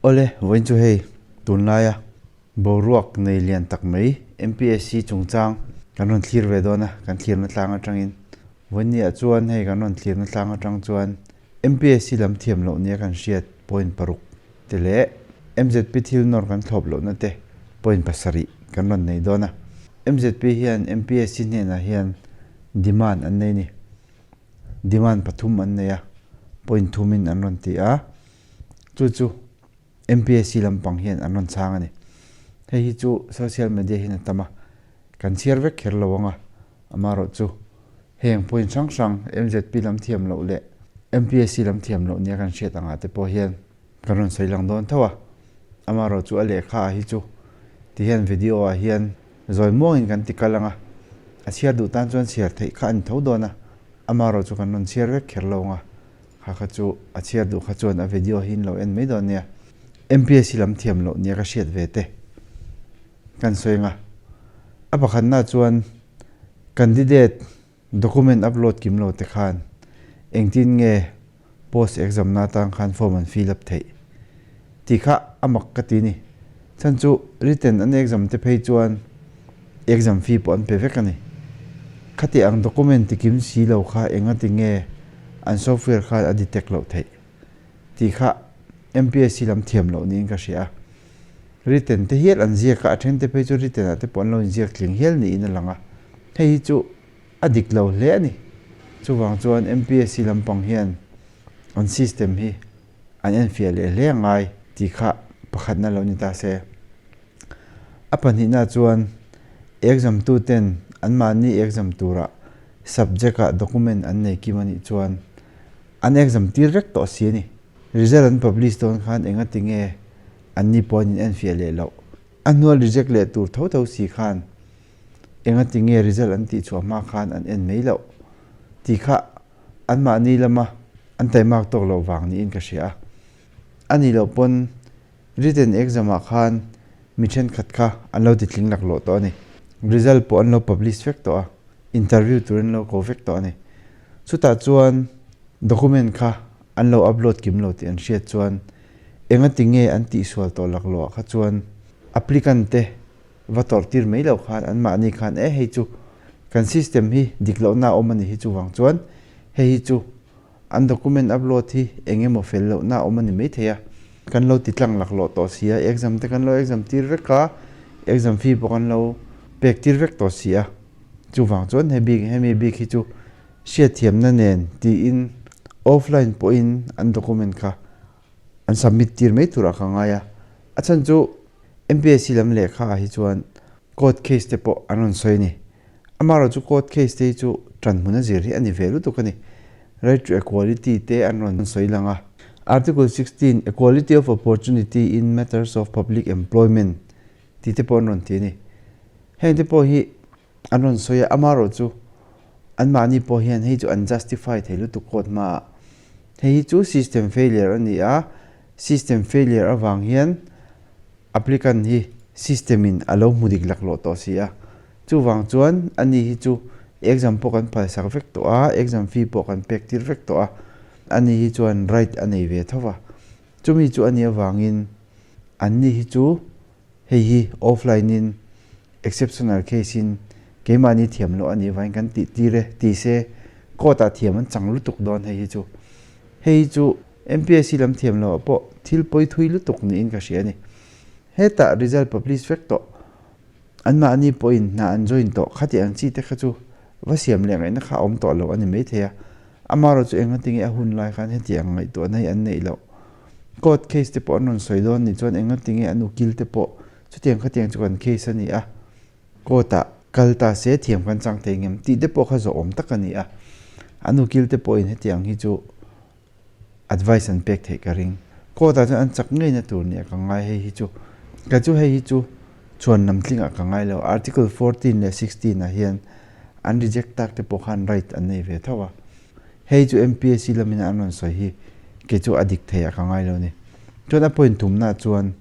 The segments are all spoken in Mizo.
Awle, vawiin chu hei tunlaia boruak nei lian tak mai MPSC chungchang kan rawn thlir ve dawn a, kan thlirna tlang atangin. Vawiin niah chuan hei kan rawn thlirna tlang atang chuan MPSC lam thiam loh nia kan hriat point paruk te leh MZP thil nawr kan thlawp lohna te point pasarih kan rawn nei dawn a. MZP hian MPSC hnenah hian demand an nei a ni. Demand pathum an nei a, point thumin an rawn ti a, chu chu MPSC lampang hian an rawn chhang a ni. Hei hi chu social media hian a tam a, kan chhiar vek kher lo ang a, amaherawhchu heng point hrang hrang MZP lam thiam loh leh MPSC lam thiam loh nia kan hriat angah te pawh hian kan rawn sawi lang dawn tho a, amaherawhchu a lehkha ah hi chu ti hian video ah hian zawi muangin kan ti kal ang a, a chhiar duh tan chuan chhiar theih kha a ni tho dawn a, amaherawhchu kan rawn chhiar vek kher lo ang a, kha kha chu a chhiar duh kha chuan a video hi in lo en mai dawn nia. MPSC lam thiam loh nia ka hriat ve te kan sawi ang a, a pakhatna chuan candidate Document upload kim lo te khan engtin nge post exam na atang khan form an fill up theih tih kha a mak ka ti ni. Chhan chu written an exam te phei chuan exam fee pawh an pe vek a ni. Khati ang document ti kim si lo kha engati nge an software khan a detect loh theih tih kha MPSC lam thiam loh niin ka hria a. Written te hial an ziak a, a then te phei chu written ah te pawh an lo inziak tling hial niin a lang a. Hei hi chu a dik lo hle a ni. Chuvang chuan MPSC lampang hian an system hi an enfiah leh hle a ngai tih kha pakhatna lo ni ta se. A pahnihna chuan exam tuten anmahni exam tura subject ah document an nei kim a nih chuan an exam tir vek tawh si a ni. Result an publish dawn khan engati nge anni pawh an inenfiah leh loh? A hnual reject leh tur tho tho si khan engati nge result an tihchhuah hma khan an en mai loh tih kha anmahni lama an taimak tawk loh vang niin ka hria a. A nih loh pawn written exam ah khan mi thenkhat kha an lo titling laklawh tawh a ni. Result pawh an lo publish vek tawh a, interview tur an lo ko vek tawh a ni. Chutah chuan document kha an lo upload kim lo tih an hriat chuan engati nge an tihsual tawh laklawh ah kha chuan applicant te va tawrh tir mai loh khan anmahni khan e hei chu kan system hi dik lohna a awm a ni hi chuvang chuan hei hi chu an document upload hi eng emaw fel lohna a awm a ni maithei a, kan lo ti tlang laklawh tawh si a, exam te kan lo exam tir vek a, exam fee pawh kan lo pek tir vek tawh si a, chuvang chuan he bik hemi bik hi chu hriatthiamna nen tiin offline pawhin an document kha an submit tir mai turah ka ngai a, a chhan chu MPSC lam lehkha ah hi chuan court case te pawh an rawn sawi a ni. Amaherawh chu court case te hi chu tan hmun a zir hi a ni ve lutuk a ni. Right to equality te an rawn sawi lang a. Article 16, Equality of opportunity in matters of public employment tih te pawh an rawn ti a ni. Heng te pawh hi An rawn sawi a, amaherawh chu anmahni pawh hian hei chu an justify thei lutuk court hmaah. Hei hi chu system failure a ni a, system failure avang hian applicant hi system in a lo hmu dik laklawh tawh si a. Chuvang chuan ani hi chu exam pawh kan phalsak vek tawh a, exam fee pawh kan pek tir vek tawh a, ani hi chuan right a nei ve tho va. Chumi chu a nih avangin anni hi chu Hei hi offline in exceptional case in keimahni thiam loh a nih vangin kan tih tir e ti se court ah thiam an chang lutuk dawn hei hi chu. Hei hi chu MPSC lam thiam loh ah pawh thil pawi thui lutuk niin ka hria a ni. Hetah result publish vek tawh anmahni pawhin hna an join tawh khati ang chi te kha chu va siam leh ngaihna kha a awm tawh lo a ni maithei a. Amaherawh chu engatinge a hun lai khan heti ang ngaihtuahna hi an neih loh. Court case te pawh an rawn sawi dawn nih chuan engatinge an ukil te pawh chutiang khatiang chu kan case a ni a, court ah kal ta se thiam kan chang thei ngem tih te pawh kha zawhawm tak a ni a, an ukil te pawhin hetiang hi chu advice an pek theih ka ring. Court ah chuan an chak ngeina tur nia ka ngai hei hi chu. Ka chu hei hi chu chhuan lam tlingah ka ngai lo. Article 14 leh 16 ah hian an reject tak te pawh khan right an nei ve tho a. Hei chu MPSC lamin an rawn sawi hi kei chu a dik thei a ka ngai lo ni. Chuan a point tumna chuan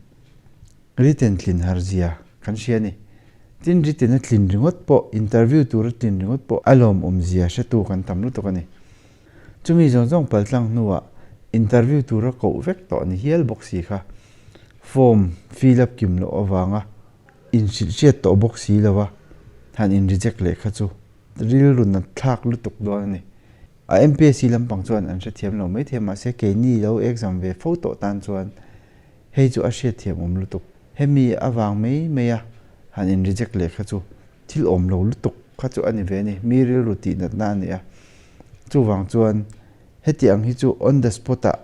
written tlin har zia kan hria a ni. Tin written a tlin ringawt pawh interview tur a tlin ringawt pawh a lawmawm zia hretu kan tam lutuk a ni. Chumi zawng zawng paltlang hnuah interview tura koh vek tawh ni hial bawk si kha. Form fill up kim loh avanga inhrilh hriat tawh bawk si lo a, han in reject leh kha chu rilru nat thlak lutuk dawn a ni. A MPSC lampang chuan an hrethiam lo maithei mahse keini lo exam ve fo tawh tan chuan hei chu a hriatthiam awm lutuk. Hemi avang mai mai a han in reject leh kha chu thil awm lo lutuk kha chu a ni ve a ni, mi rilru tih natna a ni a. Chuvang chuan heti ang hi chu on the spot ah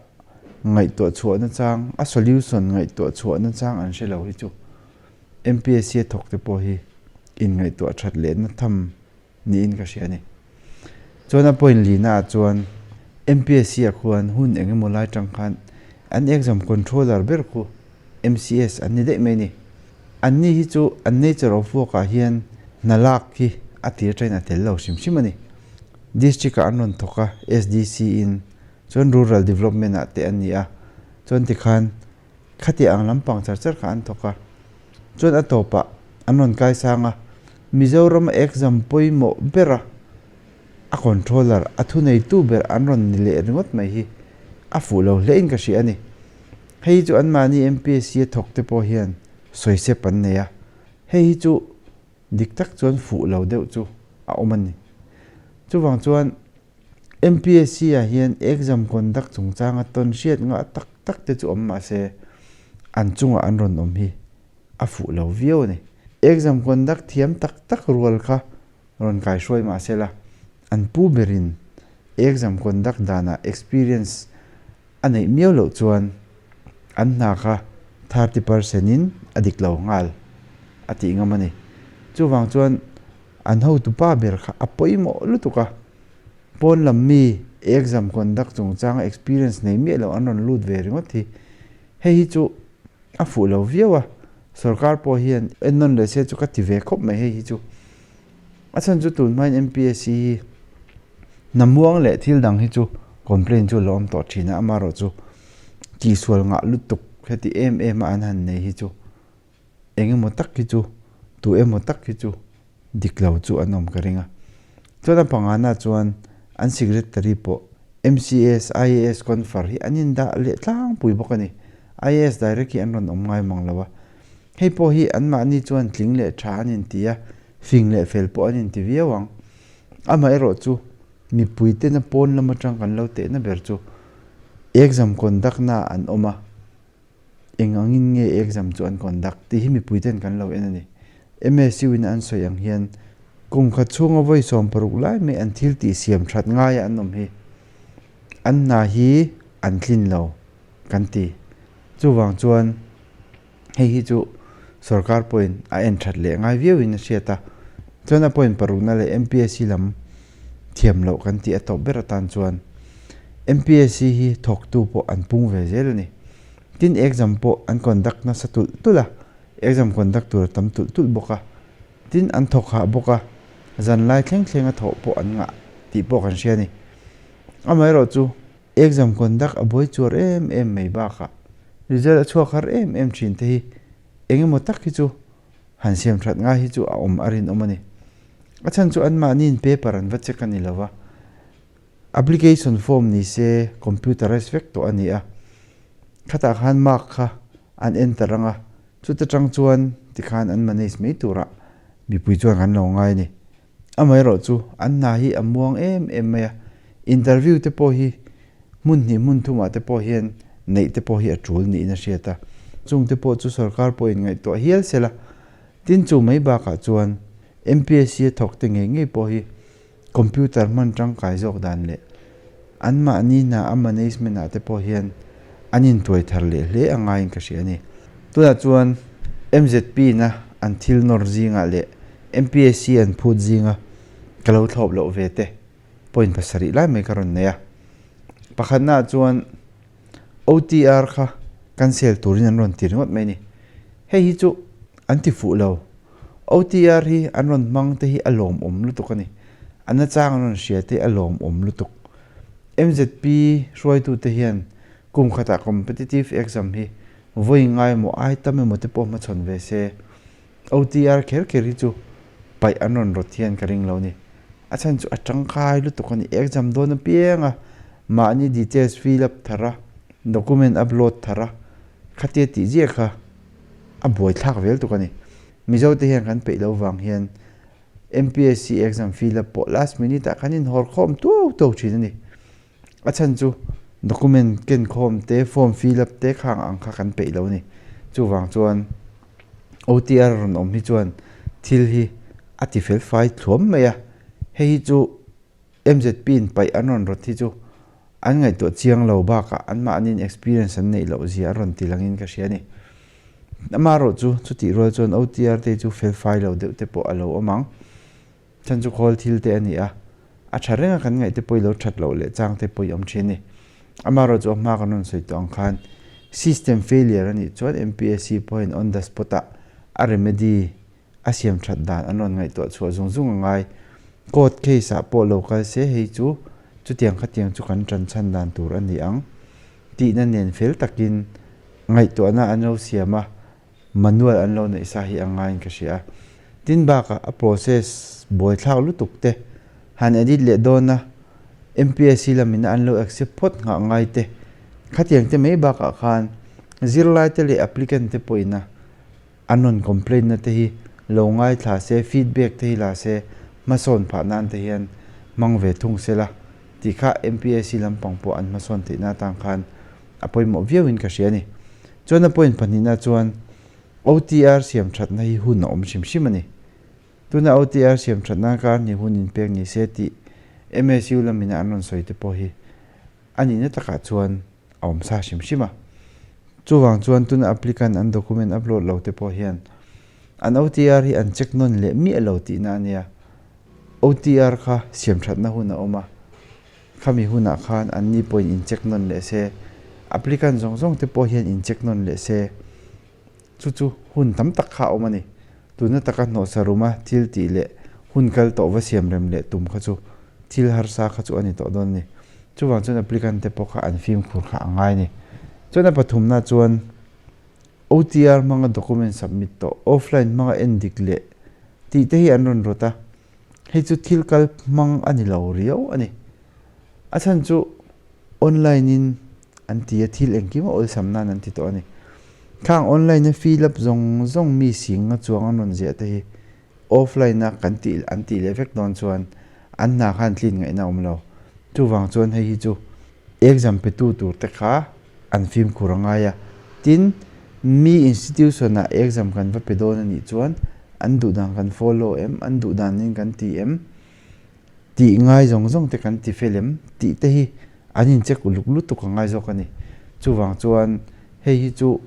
ngaihtuah chhuahna chang, a solution ngaihtuah chhuahna chang an hre lo hi chu MPSC a thawk te pawh hi inngaihtuah that lehna tham niin ka hria a ni. Chuan a point lina ah chuan MPSC ah khuan hun eng emaw lai tang khan an exam controller ber khu MCS an ni daih mai a ni. An ni hi chu an nature of work ah hian hna lak hi a tir tain a tel lo hrim hrim a ni. District ah an rawn thawk a, SDC in chuan rural development ah te an ni a, chuan tikhan Khati ang lampang char char kha an thawk a, chuan a tawpah an rawn kai sang a, Mizoram exam pawimawh bera a controller, a thuneitu ber an rawn ni leh ringawt mai hi a fuh lo hle in ka hria a ni. Hei hi chu anmahni MPSC a thawk te pawh hian sawisep an nei a, hei hi chu dik tak chuan fuh lo deuh chu a awm a ni. Chuvang chuan MPSC ah hian exam conduct chungchanga tawn hriat ngah tak tak te chu awm mah se an chungah an rawn awm hi a fuh lo viau a ni. Exam conduct thiam tak tak rual kha rawn kaihruai mah se la, an pu berin exam conduct danah experience a neih miau loh chuan an hna kha 30% in a dik lo nghal a tih ngam a ni. Chuvang chuan an hotu pa ber kha a pawimawh lutuk a, pawn lam mi exam conduct chungchanga experience nei miah loh an rawn lut ve ringawt hi hei hi chu a fuh lo viau a, sorkar pawh hian ennawn leh se chu ka ti ve khawp mai hei hi chu. A chhan chu tun hmain MPSC hi hnamuang leh thil dang hi chu complain chu a lo awm tawh thin a, amaherawhchu tihsual ngah lutuk heti em em a an han nei hi chu eng emaw tak hi chu tu emaw tak hi chu dik lo chu an awm ka ring a. Chuan a pangana chuan an secretary pawh MCS, IAS confer hi an indah leh tlangpui bawk a ni. IAS direct hi an rawn awm ngai mang lo a. Hei pawh hi anmahni chuan tling leh tha an inti a, fing leh fel pawh an inti viau ang. Amaherawhchu, mipui tena pawn lam atang kan lo tehna ber chu exam conduct na an awm a, eng angin nge exam chu an conduct tih hi mipui ten kan lo en a ni. MSU in an sawi ang hian kum khat chhunga vawi 16 lai mai an thil tih siam that ngaia an awm hi an hna hi an tlin lo kan ti. Chuvang chuan hei hi chu sorkar pawhin a en that leh ngai viauin a hriat a, chuan a point parukna leh MPSC lam thiam loh kan tih a tawp ber atan chuan MPSC hi thawktu pawh an pung ve zel a ni. Tin exam pawh an conduct nasa tulh tulh a, exam conduct tur a tam tulh tulh bawk a, tin an thawk hah bawk a, zanlai thleng thleng a thawh pawh an ngah tih pawh kan hria a ni. Amaherawhchu Exam conduct a buai chuar em em mai bakah result a chhuak har em em thin te hi eng emaw tak hi chu han siam that ngai hi chu a awm a rinawm a ni. A chhan chu anmahniin paper an va check a ni lo va, application form ni se computerized vek tawh a ni a, khatah khan mark kha an enter ang a, chuta tang chuan tikhan an manage mai turah mipui chuan kan lo ngai a ni. Amaherawhchu an hna hi a muang em em mai a, interview te pawh hi hmun hnih hmun thumah te pawh hian neih te pawh hi a tul niin a hriat a. Chung te pawh chu sorkar pawhin ngaihtuah hial sela, tin chu mai bakah chuan MPSC a thawk te ngei ngei pawh hi computer hman tangkai zawk dan leh anmahni hna a management ah te pawh hian an intuai thar leh hle a ngaiin ka hria a ni. Tunah chuan MZP na an thil nawr zingah leh MPSC an phut zinga ka lo thlawp loh ve te point pasarih lai mai ka rawn nei a. Pakhatnaah chuan OTR kha cancel turin an rawn ti ringawt mai a ni. Hei hi chu an ti fuh lo. OTR hi an rawn hmang te hi a lawmawm lutuk a ni. A nachang an rawn hria te a lawmawm lutuk. MZP hruaitute hian kum khatah competitive exam hi vawi ngai emaw ai tam emaw te pawh hmachhawn ve se. OTR kher kher hi chu paih an rawn rawt hian ka ring lo ni. A chhan chu a tangkai lutuk a ni. Exam dawn apiang a, mahni details fill up thar a, document upload thar a. Khatia tih ziah kha a buaithlak vel tuk a ni. Mizo te hian kan peih lo vang hian MPSC exam fill up pawh last minute ah kan inhawr khawm tuau tuau thin a ni. A chhan chu document ken khawm te, form fill up te khang ang kha kan peih lo a ni. Chuvang chuan OTR rawn awm hi chuan thil hi a ti fel fai thluam mai a. Hei hi chu MZP in paih an rawn rawt hi chu an ngaihtuah chiang lo bakah anmahniin experience an neih loh zia a rawn ti langin ka hria a ni. Amaherawh chu chutih rual chuan OTR te chu fel fai lo deuh te pawh a lo awm ang. Chhan chu khawl thil te a ni a, a tha renga kan ngaih te pawh i lo that loh leh chang te pawh i awm thin a ni. Amaherawh chu a hma kan rawn sawi tawh ang khan system failure a nih chuan MPSC pawhin on the spot ah a remedy a siam that dan an rawn ngaihtuah chhuah zung zung a ngai. Court case ah pawh lo kal se hei chu chutiang khatiang chu kan tan chhan dan tur a ni ang tihna nen fel takin ngaihtuahna an lo siam a, manual an lo neih sa hi a ngaiin ka hria a. Tin bakah a process buaithlak lutuk te han edit leh dawn a, MPSC lamina an lo accept phawt nghah ngai te khatiang te mai bakah khan zirlai te leh applicant te pawhin a An rawn complaint na te hi lo ngaithla se, feedback te hi la se, hmasawn phah nan te hian hmang ve thung se la tih kha MPSC lampang pawh an hmasawn theihna atang khan a pawimawh viau in ka hria a ni. Chuan a point pahnihna chuan OTR siam thatna hi hun a awm hrim hrim a ni. Tuna OTR siam thatna kar hnih hun inpek ni se tih MSU lamina an rawn sawi te pawh hi a nihna takah chuan a awm sa hrim hrim a. Chuvang chuan tuna applicant an document upload lo te pawh hian an OTR hi an check nawn leh miah lo tihna a nia. OTR kha siam thatna hun a awm a, khami hunah khan an ni pawhin in check nawn leh se, applicant zawng zawng te pawh hian in check nawn leh se, chu chu hun tam tak kha a awm a ni. Tuna taka hnawhsa ruma thil tih leh hun kal tawh va siam rem leh tum kha chu thil harsa kha chu a ni tawh dawn a ni. Chuvang chuan applicant te pawh kha an fimkhur kha a ngai a ni. Chuan a pathumna chuan OTR hmanga document submit tawh, offline hmanga en dik leh tih te hi an rawn rawt a, hei chu thil kal hmang a ni lo riau a ni. A chhan chu Online in an ti a, thil engkim a awlsam nan an ti tawh a ni. Khang online a fill up zawng zawng mi sing a chuang an rawn ziah te hi offline a kan tih an tih leh vek dawn chuan an hna khan tlin ngaihna a awm lo. Chuvang chuan hei hi chu exam pe tu tur te kha an fimkhur a ngai a. Tin, mi institution ah exam kan va pe dawn a nih chuan an duh dan kan follow em, an duh dan in kan ti em? Tih ngai zawng zawng te kan ti fel em tih te hi an incheck uluk lutuk a ngai zawk a ni. Chuvang chuan hei hi chu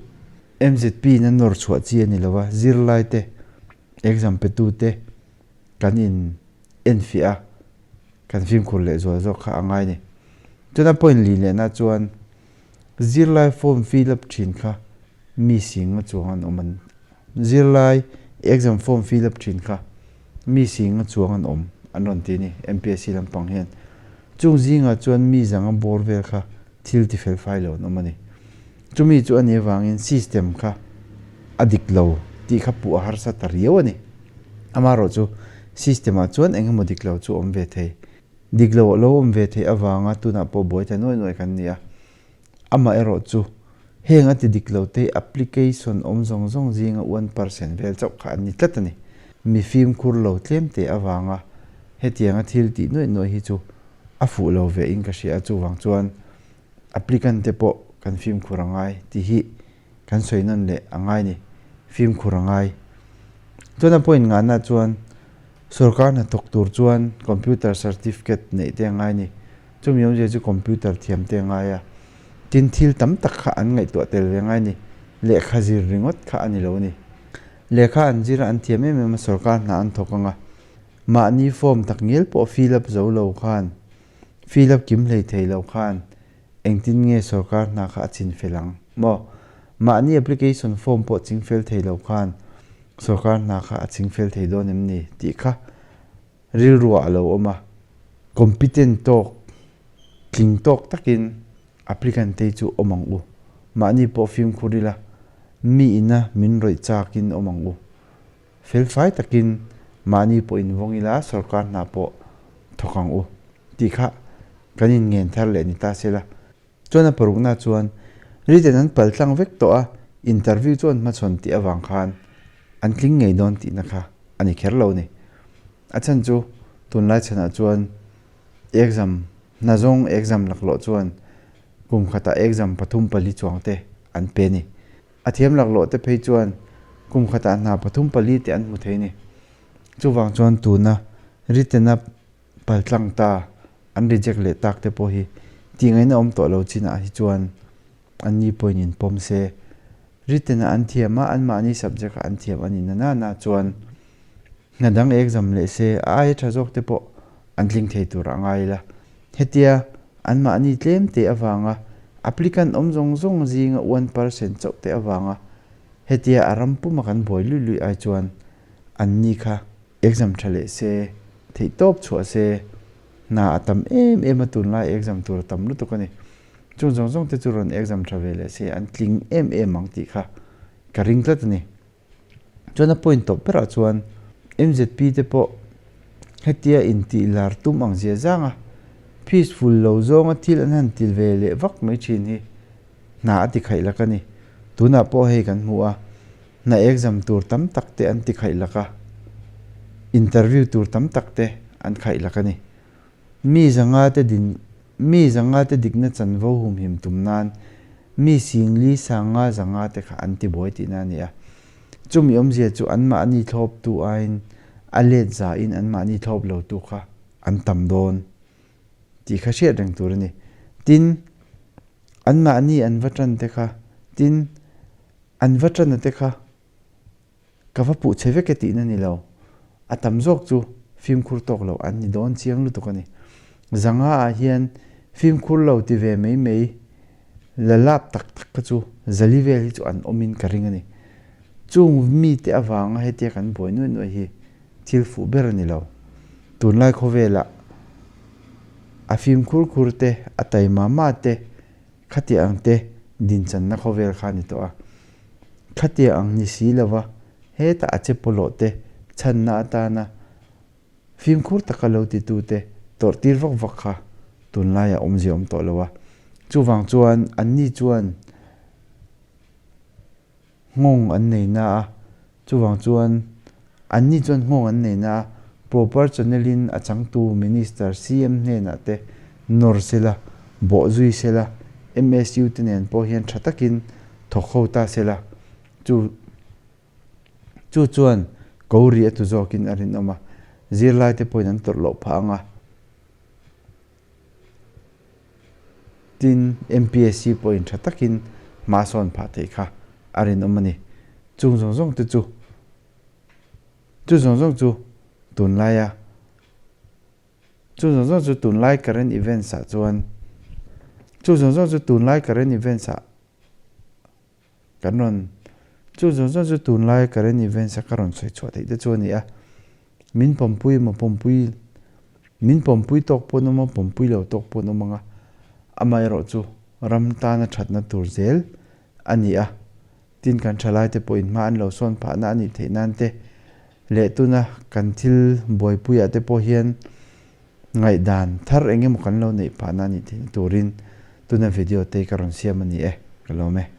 MZP in a nawr chhuah chi a ni lo a, zirlai te, exam pe tu te kan in enfiah a, kan fimkhur leh zual zawk kha a ngai a ni. Chuan a point li lehna chuan zirlai form fill up thin kha mi sing a chuang an awm an Zirlai exam form fill up thin kha mi singa chuang an awm an rawn ti a ni MPSC lampang hian. Chung zingah chuan mi zanga bawr vel kha thil ti fel fai lo an awm a ni. Chumi chu a nih avangin system kha a dik lo tih kha puh a harsa ta riau a ni. Amaherawh chu system ah chuan eng emaw dik lo chu awm ve thei. Dik lo a lo awm ve theih avanga tunah pawh buai ta nuai nuai kan ni a. Amaherawh chu, heng a ti dik lo te application awm zawng zawng zinga 1% vel chauh kha an ni tlat a ni. Mi fimkhur lo tlem te avanga hetianga thil tih nuaih nuaih hi chu a fuh lo ve in ka hria a, chuvang chuan applicant te pawh kan fimkhur a ngai tih hi kan sawi nawn leh a ngai ni, fimkhur a ngai. Chuan a point ngahna chuan sorkar hnathawk tur chuan computer certificate neih te a ngai ni. Chumi awmzia chu computer thiam te a ngai a, tin thil tam tak kha an ngaihtuah tel ve ngai ni. Lehkha zir ringawt kha a ni lo a ni. Lehkha an zir a an thiam em em a sorkar hna an thawk ang a, mahni form tak ngial pawh fill up zo lo khan, fill up kim hlei thei lo khan Engtin nge sorkar hna kha a chin fel ang maw? Mahni application form pawh ching fel thei lo khan sorkar hna kha a ching fel thei dawn em ni tih kha rilruah a lo awm a. Competent tawk, tling tawk takin applicant te chu awm ang u. Mahni pawh fimkhur ila, mi ina min rawih chakin awm ang u. Felfai takin mahni pawh invawng ila sorkar hna pawh thawk ang u tih kha kan inngen thar leh ni ta se la. Chuan a parukna chuan written an pal tlang vek tawh a, Interview chu an hmachhawn tih avang khan an tling ngei dawn tihna kha a ni kher lo a ni. A chhan chu tunlai chhanah chuan exam hna zawng exam laklawh chuan kum khatah exam pathum pali chuang te an pe a ni. A thiam laklawh te phei chuan kum khatah hna pathum pali te an hmu thei a ni. Chuvang chuan tuna written-a paltlang ta an reject leh tak te pawh hi tih ngaihna awm tawh lo chinah hi chuan anni pawhin inpawm se. Written-a an thiam a, anmahni subject-ah an thiam a nih na na na chuan hna dang exam leh se a aia tha zawk te pawh an tling thei tur a ngai ila. Hetia anmahni tlem te avanga applicant awm zawng zawng zinga 1% chauh te avanga hetia a ram puma kan buai luih luih ai chuan anni kha Exam tha leh se, theih tawp chhuah se, hna a tam em em a tunlai exam tur a tam lutuk a ni. Chung zawng zawng te chu rawn exam tha ve leh se an tling em em ang tih kha ka ring tlat a ni. Chuan a point tawp berah chuan MZP te pawh hetia intih lar tum ang zia zang a, peaceful lo zawnga thil an han til ve leh vak mai thin hi hna a ti khaih lak a ni. Tunah pawh hei kan hmu a, Hna exam tur tam tak te an ti khaih lak a, interview tur tam tak te an khaih lak a ni. Mi zanga te din mi zanga te dikna chanvo humhim tum nan mi singli sanga zanga te kha an ti buai tihna a ni a. Chumi awmzia chu anmahni thlawptu aiin a let zain anmahni thlawp lotu kha an tam dawn tih kha hriat reng tur a ni. Tin, anmahni an va tan te kha tin, An va tana te kha ka va puh che vek e tihna ni lo, a tam zawk chu fimkhur tawk lo an ni dawn chiang lutuk a ni. Zanga ah hian fimkhur lo ti ve mai mai la lap tak tak kha chu zali vel hi chu an awmin ka ring a ni. Chung mite avanga hetia kan buai nuai nuai hi thil fuh ber a ni lo. Tunlai khawvelah a fimkhur khur te, a taima ma te, Khatia ang te dinchanna khawvel kha a ni tawh a. Khatia ang ni si lova hetah a che pawlawh te chhanna atana fimkhur taka lo titute tawrh tir vak vak kha tunlaiah awmzia awm tawh lo a. Chuvang chuan anni chuan nghawng an nei na a, chuvang chuan anni chuan nghawng an nei na a, proper channel in a changtu Minister CM hnenah te nawr sela, bawh zui sela, MSU te nen pawh hian tha takin thawk ho ta sela, chu chu chuan ko ri a tu zawkin a rinawm a, zirlai te pawhin an tawrh loh phah ang a. Tin, MPSC pawhin tha takin hma sawn phah theih kha a rinawm a ni. Chung zawng zawng te chu, chu zawng zawng chu tunlaia, chu zawng zawng chu tunlai current events ah chuan, chu zawng zawng chu tunlai current events ah Kan rawn chu zawng zawng chu tunlai current events a ka rawn sawi chhuah theih te chu a ni a, min pawmpui emaw pawmpui min pawmpui tawk pawh an awm a, pawmpui lo tawk pawh an awm ang a, amaherawh chu ram tana thatna tur zel a ni a, tin kan thalai te pawhin hma an lo sawn phahna a nih theih nan te leh tuna kan thil buaipuiah te pawh hian Ngaihdan thar eng emaw kan lo neih phahna a nih theihna turin tuna video te hi ka rawn siam a ni e, ka lawm e.